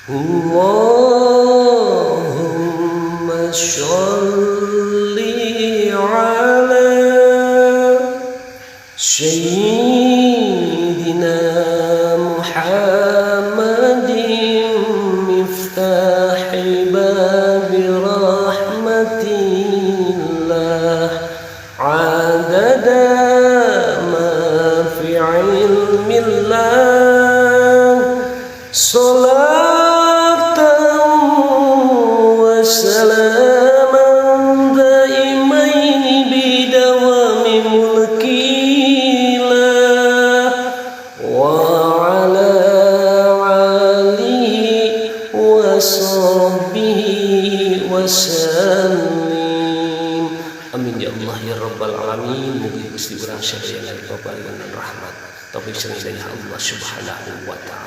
اللهم صل على سيدنا محمد مفتاح باب رحمة الله عدد ما في علم الله، صلاة وسلاما دائمين بدوام ملك الله وعلى آله وصحبه وسلم. Amin ya Allah ya Rabbal Alamin. Mugi Gusti urang sadayana dipaparinan rahmat, taufik sareng hidayah Allah Subhanahu wa Ta'ala.